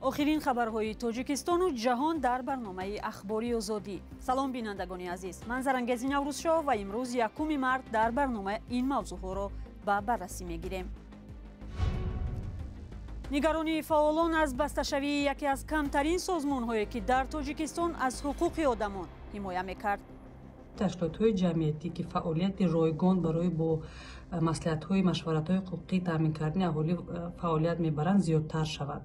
Охирин хабарҳои Тоҷикистону ҷаҳон дар барномаи Ахбори Озодӣ. Салом, бинандагони азиз. Ман Зарангези Наврӯзшоҳ ва имрӯз 1 март дар барнома ин мавзӯъҳоро ба баррасӣ мегирем. Нигаронии фаъолон аз басташавии яке аз камтарин созмонҳое, ки дар Тоҷикистон аз ҳуқуқи одамон ҳимоя мекард. Ташкилотҳои ҷамъиятӣ, ки фаъолияти ройгон барои бо маслиҳатҳои машваратҳои ҳуқуқӣ таъмин кардани аҳолӣ фаъолият мебаранд, зиёдтар шавад.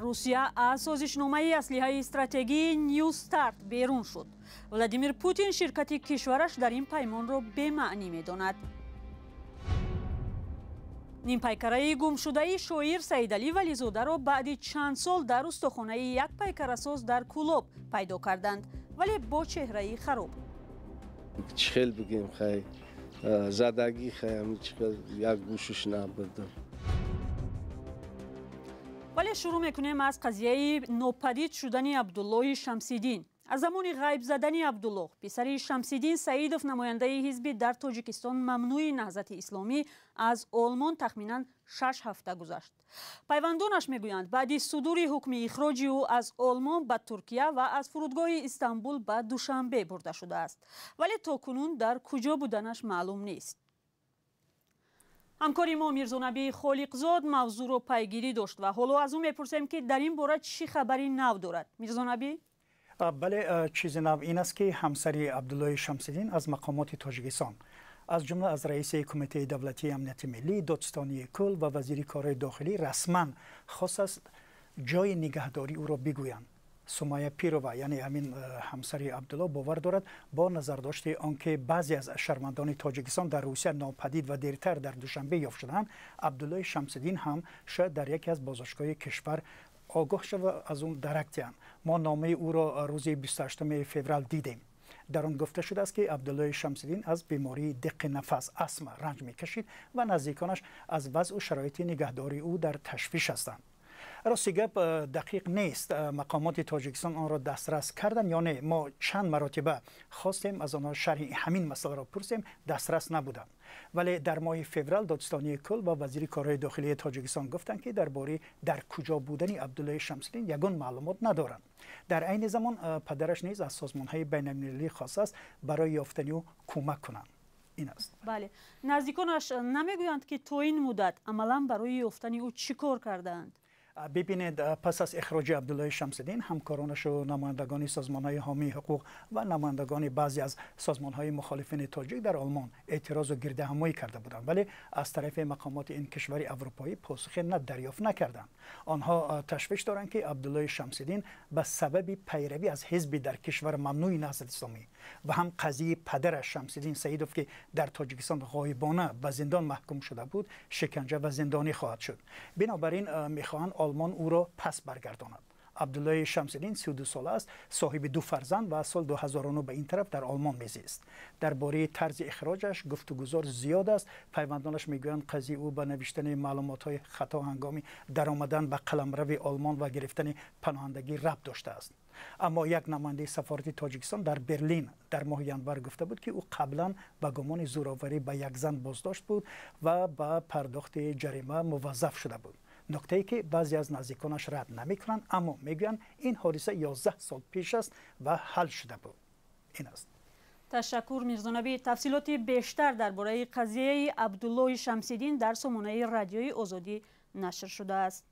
Русия аз созишномаи аслиҳаи стратегии New Start берун шуд. Владимир Путин ширкати кишвараш дар ин паймонро бемаънӣ медонад. Нимпайкараи гумшудаи шоир Саидалӣ Вализодаро баъди чанд сол дар устохонаи як пайкарасоз дар Кӯлоб пайдо карданд, вале бо чеҳраи хароб. Чӣ хел бигем, хай задагӣ, хай як гӯшуш набурдам. Вале шурӯъ мекунем аз қазияи нопадид шудани Абдуллоҳи Шамсиддин. Аз замони ғайб задани Абдуллоҳ, писари Шамсиддин Саидов, намояндаи ҳизби дар Тоҷикистон мамнӯи Наҳзати Исломӣ, аз Олмон тахминан 6 ҳафта гузашт. Пайвандонаш мегӯянд, баъди судури ҳукми ихроҷи ӯ аз Олмон ба Туркия ва аз фурудгоҳи Истанбул ба Душанбе бурда шудааст. Вале то кунун дар куҷо буданаш маълум нест. Ҳамкори мо Мирзонабӣ Холиқзод мавзӯъро пайгирӣ дошт ва ҳоло аз ӯ мепурсем, ки дар ин бора чӣ хабари нав дорад. Мирзонабӣ? Бале, чизи нав ин аст, ки ҳамсари Абдуллоҳи Шамсиддин аз мақомоти Тоҷикистон, аз ҷумла аз раиси Кумитаи давлатии амнияти миллӣ, додстонии кул ва вазири корҳои дохилӣ расман хостааст ҷои нигаҳдории ӯро бигӯянд. Сумая Пирова, яъне ҳамин ҳамсари Абдулло, бовар дорад, бо назардошти он ки баъзе аз шаҳрвандони Тоҷикистон дар Русия нопадид ва дертар дар Душанбе ёфт шудаанд, Абдуллои Шамсиддин ҳам шояд дар яке аз боздоштгоҳи кишвар огоҳ шава, аз он дарак диҳанд. Мо номаи ӯро рӯзи 28 феврал дидем. Дар он гуфта шудааст, ки Абдуллои Шамсиддин аз бемории диққи нафас, астма ранҷ мекашид ва наздиконаш аз вазъу шароити нигаҳдории ӯ дар ташвиш ҳастанд. Рости гап дақиқ нест, мақомоти Тоҷикистон онро дастрас карданд ё не. Мо чанд маротиба хостем аз онҳо шарҳи ҳамин масъаларо пурсем, дастрас набуданд. Вале дар моҳи феврал додстонии кул ва вазири корҳои дохилии Тоҷикистон гуфтанд, ки дар бораи дар куҷо будани Абдуллоҳи Шамсиддин ягон маълумот надоранд. Дар айни замон падараш низ аз созмонҳои байналмилалӣ хостааст барои ёфтани ӯ кӯмак кунанд. Ин аст. Бале, наздиконаш намегӯянд, ки то ин муддат амалан барои ёфтани ӯ чӣ кор кардаанд. Бибинед, пас аз ихроҷи Абдуллоҳи Шамсиддин ҳамкоронаш намояндагони созмонҳои ҳомии ҳуқуқ ва намояндагони баъзе аз созмонҳои мухолифини тоҷик дар Олмон эътирозу гирдаҳамоӣ карда буданд, вале аз тарафи мақомоти ин кишвари аврупоӣ посухе дарёфт накарданд. Онҳо ташвиш доранд, ки Абдуллоҳи Шамсиддин ба сабаби пайравӣ аз ҳизби дар кишвар мамнӯи Наҳзати Исломӣ ва ҳам қазияи падараш Шамсиддин Саидов, ки дар Тоҷикистон ғоибона ба зиндон маҳкум шуда буд, шиканҷа ва зиндонӣ хоҳад шуд. Бинобар ин мехоҳанд Олмон ӯро пас баргардонад. Абдуллоҳи Шамсиддин 32 сола аст, соҳиби 2 фарзанд ва аз соли 2009 ба ин тараф дар Олмон мезист. Дар бораи тарзи ихроҷаш гуфтугузор зиёд аст. Пайвандонаш мегӯянд, қазияи ӯ ба навиштани маълумотҳои хато ҳангоми даромадан ба қаламрави Олмон ва гирифтани паноҳандагӣ рабт доштааст. Аммо як намояндаи сафорати Тоҷикистон дар Берлин дар моҳи январ гуфта буд, ки ӯ қаблан ба гумони зӯроварӣ ба як зан боздошт буд ва ба пардохти ҷарима муваззаф шуда буд. Нуктае ки баъзе аз наздиконаш рад намекунанд, аммо мегӯянд, ин ҳодиса 11 сол пеш аст ва ҳал шуда буд. Ин аст. Ташаккур, Мирзонабӣ. Тафсилоти бештар дар бораи қазияи Абдуллоҳи Шамсиддин дар сомонаи Радиои Озодӣ нашр шудааст.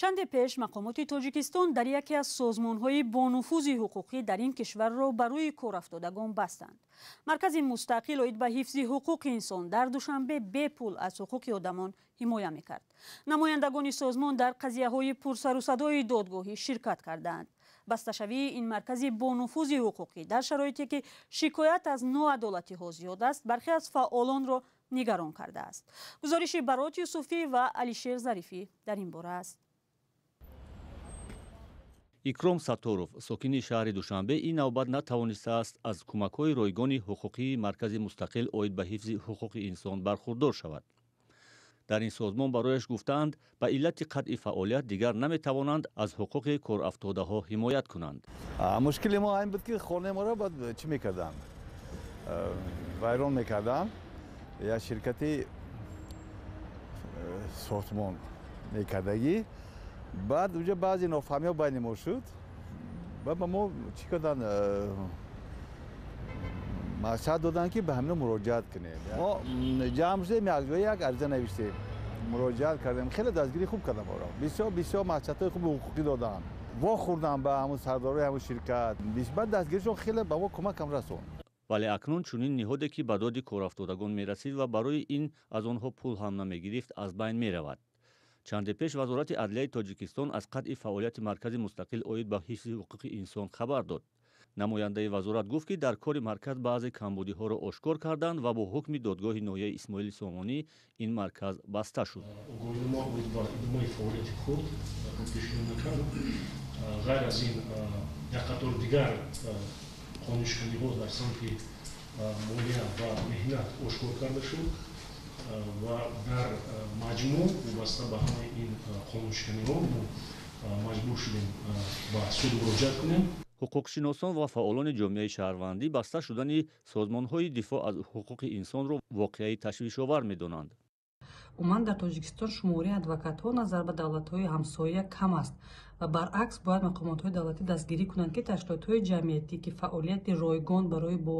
Чанде пеш мақомоти Тоҷикистон дар яке аз созмонҳои бонуфузи ҳуқуқӣ дар ин кишварро ба рӯи корафтодагон бастанд. Маркази мустақил оид ба ҳифзи ҳуқуқи инсон дар Душанбе бепул аз ҳуқуқи одамон ҳимоя мекард. Намояндагони созмон дар қазияҳои пурсарусадои додгоҳӣ ширкат кардаанд. Басташавии ин маркази бонуфузи ҳуқуқӣ дар шароите ки шикоят аз ноадолатиҳо зиёд аст, бархе аз фаъолонро нигарон кардааст. Гузориши Барот Юсуфӣ ва Алишер Зарифӣ дар ин бора аст. Икром Сатторов, сокини шаҳри Душанбе, ин навбат натавонистааст аз кӯмакҳои ройгони ҳуқуқии Маркази мустақил оид ба ҳифзи ҳуқуқи инсон бархурдор шавад. Дар ин созмон барояш гуфтаанд, ба иллати қатъи фаъолият дигар наметавонанд аз ҳуқуқи корафтодаҳо ҳимоят кунанд. Мушкили мо ин буд, ки хонаи моро баъд чӣ мекарданд, вайрон мекарданд. Як ширкати сохтмон мекардагӣ. Баъд уҷа баъзе нофаҳмиҳо байни мо шуд. Баъд ба мо чӣ карданд, маслиҳат доданд, ки ба ҳамино муроҷиат кунем. Мо ҷамъ шудем, якҷоя як ариза навиштем, муроҷиат кардем. Хеле дастгирӣ хуб кардам моро, бисёр бисёр маслиҳатҳои хуби ҳуқуқӣ доданд. Вохӯрдам ба ҳамун сардорои ҳамун ширкат, баъд дастгиришон хеле ба мо кӯмакам расонд. Вале акнун чунин ниҳоде, ки ба доди корафтодагон мерасид ва барои ин аз онҳо пул ҳам намегирифт, аз байн меравад. Чанде пеш Вазорати адлияи Тоҷикистон аз қатъи фаъолияти Маркази мустақил оид ба ҳифзи ҳуқуқи инсон хабар дод. Намояндаи вазорат гуфт, ки дар кори марказ баъзе камбудиҳоро ошкор карданд ва бо ҳукми додгоҳи ноҳияи Исмоили Сомонӣ ин марказ баста шуд. Огоҳинома оид ба идомаи фаъолияти худ пешниҳод накард. Ғайр аз ин, як қатор дигар қонуншиканиҳо дар самти молия ва меҳнат ошкор карда шуд ва дар маҷмӯъ вобаста ба ҳамаи ин қонуншиканиҳо мо маҷбур шудем ба суд муроҷиат кунем. Ҳуқуқшиносон ва фаъолони ҷомеаи шаҳрвандӣ баста шудани созмонҳои дифоъ аз ҳуқуқи инсонро воқеаи ташвишовар медонанд. Умуман, дар Тоҷикистон шумораи адвокатҳо назар ба давлатҳои ҳамсоя кам аст ва баръакс бояд мақомотҳои давлатӣ дастгирӣ кунанд, ки ташкилотҳои ҷамъиятӣ, ки фаъолияти ройгон барои бо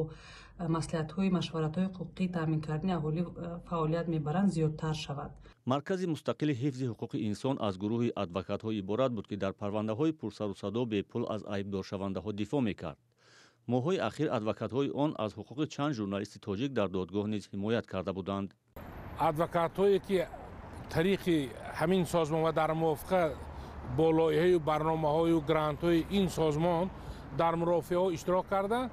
маслиҳатҳои машваратҳои ҳуқуқӣ таъмин кардани аҳолӣ фаъолият мебаранд, зиёдтар шавад. Маркази мустақили ҳифзи ҳуқуқи инсон аз гурӯҳи адвокатҳо иборат буд, ки дар парвандаҳои пурсарусадо бепул аз айбдоршавандаҳо дифоъ мекард. Моҳҳои ахир адвокатҳои он аз ҳуқуқи чанд журналисти тоҷик дар додгоҳ низ ҳимоят карда буданд. Адвокатҳое, ки тариқи ҳамин созмон ва дар мувофиқа бо лоиҳаю барномаҳою грантҳои ин созмон дар мурофиаҳо иштирок карданд,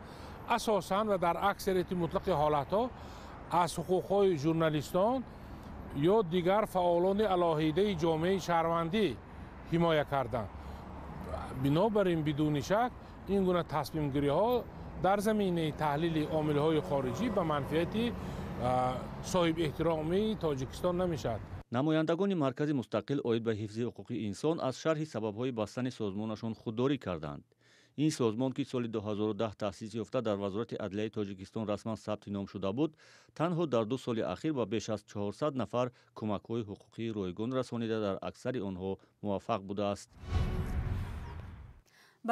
асосан ва дар аксарияти мутлақи ҳолатҳо аз ҳуқуқҳои журналистон ё дигар фаъолони алоҳидаи ҷомеаи шаҳрвандӣ ҳимоя карданд. Бинобар ин, бидуни шак, ин гуна тасмимгириҳо дар заминаи таҳлили омилҳои хориҷӣ ба манфиати соҳибэҳтиромии Тоҷикистон намешавад. Намояндагони Маркази мустақил оид ба ҳифзи ҳуқуқи инсон аз шарҳи сабабҳои бастани созмонашон худдорӣ карданд. Ин созмон, ки соли 2010 таъсис ёфта, дар Вазорати адлияи Тоҷикистон расман сабти ном шуда буд, танҳо дар 2 соли ахир ба беш аз 400 нафар кӯмакҳои ҳуқуқии ройгон расонида, дар аксари онҳо муваффақ будааст.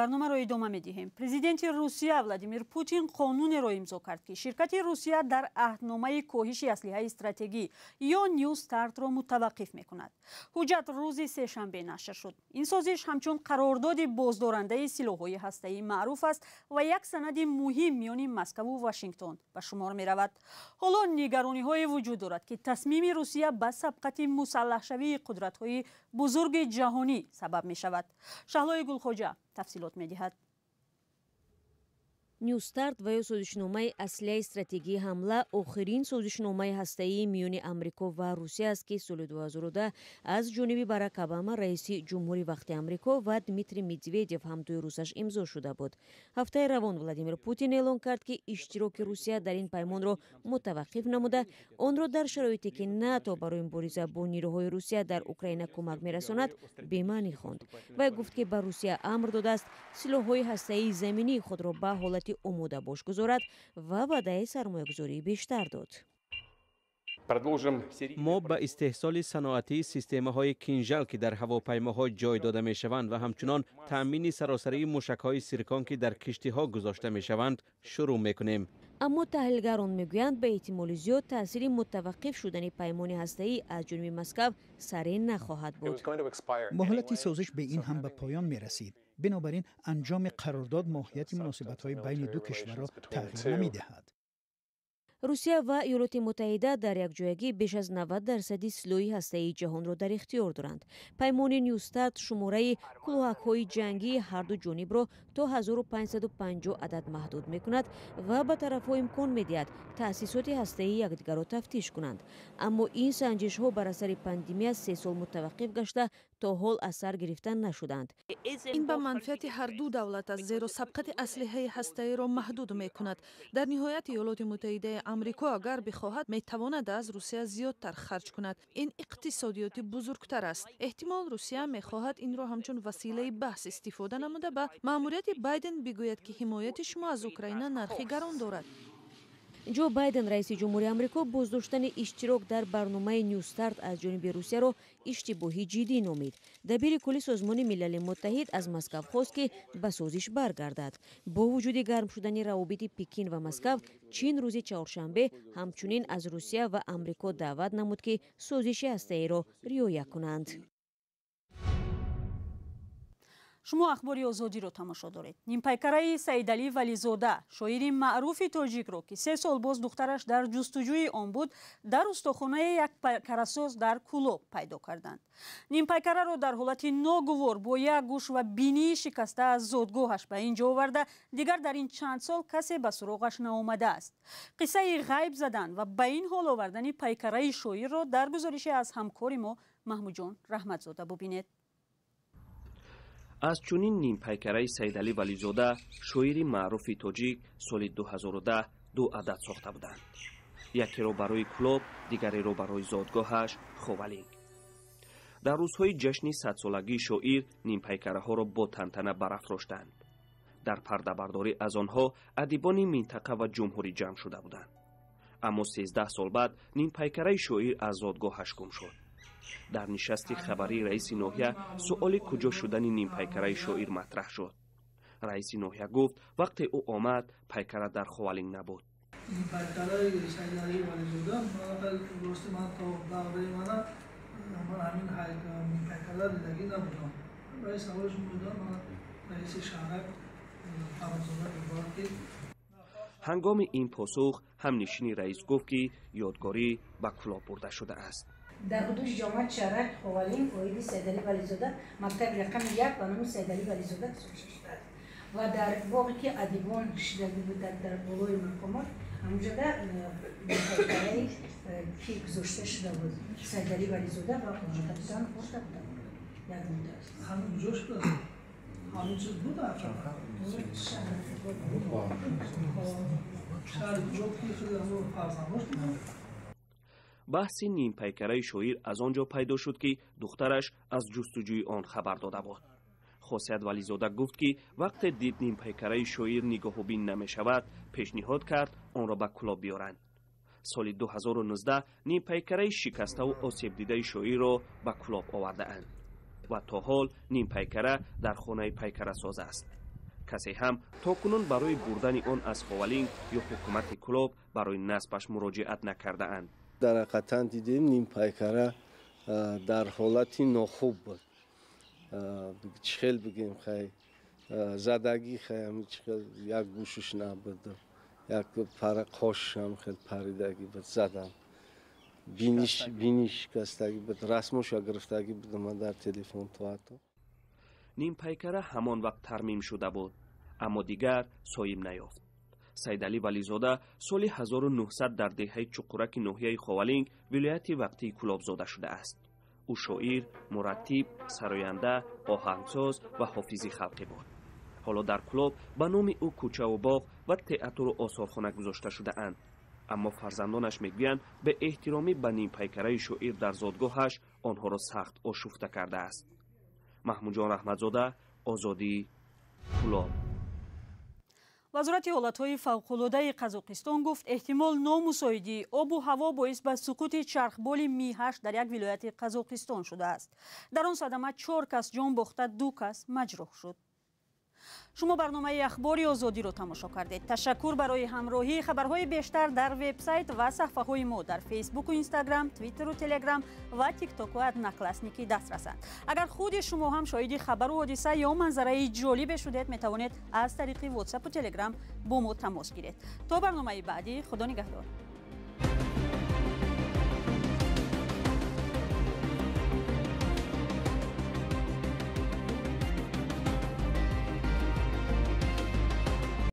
Барномаро идома медиҳем. Президенти Русия Владимир Путин қонунеро имзо кард, ки ширкати Русия дар аҳдномаи коҳиши аслиҳаи стратегӣ ё Нью Стартро мутаваққиф мекунад. Ҳуҷҷат рӯзи сешанбе нашр шуд. Ин созиш ҳамчун қарордоди боздорандаи силоҳҳои ҳастаӣ маъруф аст ва як санади муҳим миёни Москаву Вашингтон ба шумор меравад. Ҳоло нигарониҳое вуҷуд дорад, ки тасмими Русия ба сабқати мусаллаҳшавии қудратҳои бузурги ҷаҳонӣ сабаб мешавад. Шаҳлои Гулхоҷа тафсилот медиҳад. Нью Старт ва ё созишномаи аслиҳаи стратегии ҳамла охирин созишномаи ҳастаии миёни Амрико ва Русия аст, ки соли 2010 аз ҷониби Барак Обама, раиси ҷумҳури вақти Амрико, ва Дмитрий Медведев, ҳамтои русаш, имзо шуда буд. Ҳафтаи равон Владимир Путин эълон кард, ки иштироки Русия дар ин паймонро мутаваққиф намуда, онро дар шароите, ки НАТО барои мубориза бо нирӯҳои Русия дар Украина кӯмак мерасонад, бемаънӣ хонд. Вай гуфт, ки ба Русия амр додааст силоҳҳои ҳастаии заминии худро ба ҳолати омодабош гузорад ва ваъдаи сармоягузории бештар дод. Мо ба истеҳсоли саноатии системаҳои Кинжал, ки дар ҳавопаймоҳо ҷой дода мешаванд, ва ҳамчунон таъмини саросарии мушакҳои Сиркон, ки дар киштиҳо гузошта мешаванд, шурӯъ мекунем. Аммо таҳлилгарон мегӯянд, ба эҳтимоли зиёд таъсири мутаваққиф шудани паймони ҳастаӣ аз ҷониби Москав сареъ нахоҳад буд. Муҳлати созиш бе ин ҳам ба поён мерасид. Бинобар ин, анҷоми қарордод моҳияти муносибатҳои байни ду кишварро тағйир намедиҳад. Русия ва Иёлоти Муттаҳида дар якҷоягӣ беш аз 90 дарсади силоҳи ҳастаии ҷаҳонро дар ихтиёр доранд. Паймони Нью Старт шумораи кулоҳакҳои ҷангии ҳарду ҷонибро то 1550 адад маҳдуд мекунад ва ба тарафҳо имкон медиҳад таъсисоти ҳастаии якдигарро тафтиш кунанд. Аммо ин санҷишҳо бар асари пандемия 3 сол мутаваққиф гашта, То ҳол аз сар гирифта нашуданд. Ин ба манфиати ҳар ду давлат аст, зеро сабқати аслиҳаи ҳастаиро маҳдуд мекунад. Дар ниҳоят, Иёлоти Муттаҳидаи Амрико, агар бихоҳад, метавонад аз Русия зиёдтар харҷ кунад. Ин иқтисодиёти бузургтар аст. Эҳтимол, Русия мехоҳад инро ҳамчун василаи баҳс истифода намуда, ба маъмурияти Байден бигӯяд, ки ҳимояти шумо аз Украина нархи гарон дорад. Ҷо Байден, раиси ҷумҳури Амрико, боздоштани иштирок дар барномаи Ню Старт аз ҷониби Русияро иштибоҳи ҷиддӣ номид. Дабири кулли Созмони Милали Муттаҳид аз Москав хост, ки ба созиш баргардад. Бо вуҷуди гарм шудани равобити Пекин ва Москав, Чин рӯзи чаҳоршанбе ҳамчунин аз Русия ва Амрико даъват намуд, ки созиши ҳастаиро риоя кунанд. Шумо Ахбори Озодиро тамошо доред. Нимпайкараи Саидалӣ Вализода, шоири маъруфи тоҷикро, ки 3 сол боз духтараш дар ҷустуҷӯи он буд, дар устохонаи як пайкарасоз дар Кӯлоб пайдо карданд. Нимпайкараро дар ҳолати ногувор, бо як гӯш ва бинии шикаста, аз зодгоҳаш ба ин ҷо оварда, дигар дар ин чанд сол касе ба суроғаш наомадааст. Қиссаи ғайб задан ва ба ин ҳол овардани пайкараи шоирро дар гузорише аз ҳамкори мо Маҳмудҷон Раҳматзода бубинед. Аз чунин нимпайкараи Саидалӣ Вализода, шоири маъруфи тоҷик, соли 2010 ду адад сохта буданд: якеро барои Кӯлоб, дигареро барои зодгоҳаш Ховалинг. Дар рӯзҳои ҷашни садсолагии шоир нимпайкараҳоро бо тантана барафроштанд. Дар пардабардорӣ аз онҳо адибони минтақа ва ҷумҳурӣ ҷамъ шуда буданд. Аммо 13 сол баъд нимпайкараи шоир аз зодгоҳаш гум шуд. Дар нишасти хабарии раиси ноҳия суоли куҷо шудани нимпайкараи шоир матраҳ шуд. Раиси ноҳия гуфт, вақте ӯ омад, пайкара дар Ховалинг набуд. Пайкараи Саидалӣ Вализода, рости, ман то давраи мана ман ҳамин пайкара дидагӣ набудам. Раис саволш будам, ман раиси шаҳрак Фарозода мегӯяд, ки Ҳангоми ин посух ҳамнишини раис гуфт, ки ёдгорӣ ба Кӯлоб бурда шудааст. Дар ҳудуди ҷамоати шаҳрак Ховалинг оиди Сайдалӣ Вализода мактаби рақами 1 ба номи Сайдалӣ Вализода сохта шудааст ва дар боғе, ки адибон шидагӣ буданд, дар болои мақомот, ҳамҷода пайкараи ки гузошта шуда буд, Сайдалӣ Вализода, ва омада буданд, бурда буданд як муддат. Ҳамин куҷо шудааст? Ҳамин чиз буд шаҳри куҷо, ки худи фарзандош буданд. Баҳси нимпайкараи шоир аз он ҷо пайдо шуд, ки духтараш аз ҷустуҷӯи он хабар дода буд. Хосият Вализода гуфт, ки вақте дид нимпайкараи шоир нигоҳубин намешавад, пешниҳод кард онро ба Кӯлоб биёранд. Соли 2019 нимпайкараи шикаставу осебдидаи шоирро ба Кӯлоб овардаанд ва то ҳол нимпайкара дар хонаи пайкарасоз аст. Касе ҳам то кунун барои бурдани он аз Ховалинг ё ҳукумати Кӯлоб барои насбаш муроҷиат накардаанд. Дар ҳақиқатан дидем, нимпайкара дар ҳолати нохуб буд. Чӣ хел бигем, хай, задагӣ, хай, чӣ хел, як гӯшаш набуд, як пара қошам хел паридагӣ буд, задан, биниш шикастагӣ буд. Расмоша гирифтагӣ будам ман дар телефон то ҳатто. Нимпайкара ҳамон вақт тармим шуда буд, аммо дигар соҳиб наёфт. Сайдалӣ Вализода соли 1900 дар деҳаи Чуқураки ноҳияи Ховалинг, вилояти вақтии Кӯлоб зода шудааст. Ӯ шоир, мураттиб, сароянда, оҳангсоз ва ҳофизи халқӣ буд. Ҳоло дар Кӯлоб ба номи ӯ кӯчаву боғ ва театру осорхона гузошта шудаанд. Аммо фарзандонаш мегӯянд, беэҳтиромӣ ба нимпайкараи шоир дар зодгоҳаш онҳоро сахт ошуфта кардааст. Маҳмудҷон Раҳматзода, Озодӣ, Кӯлоб. Вазорати ҳолатҳои фавқулодаи Қазоқистон гуфт, эҳтимол номусоидии обу ҳаво боис ба суқути чархболи Ми-8 дар як вилояти Қазоқистон шудааст. Дар он садама чор кас ҷон бохта, ду кас маҷрӯҳ шуд. Шумо барномаи Ахбори Озодиро тамошо кардед. Ташаккур барои ҳамроҳӣ. Хабарҳои бештар дар вебсайт ва саҳфаҳои мо дар Фейсбуку Инстаграм, Твиттеру Телеграм ва Тиктоку Одноклассники дастрасанд. Агар худи шумо ҳам шоҳиди хабару ҳодиса ё манзараи ҷолибе шудед, метавонед аз тариқи Ватсапу Телеграм бо мо тамос гиред. То барномаи баъдӣ, худо нигаҳдор.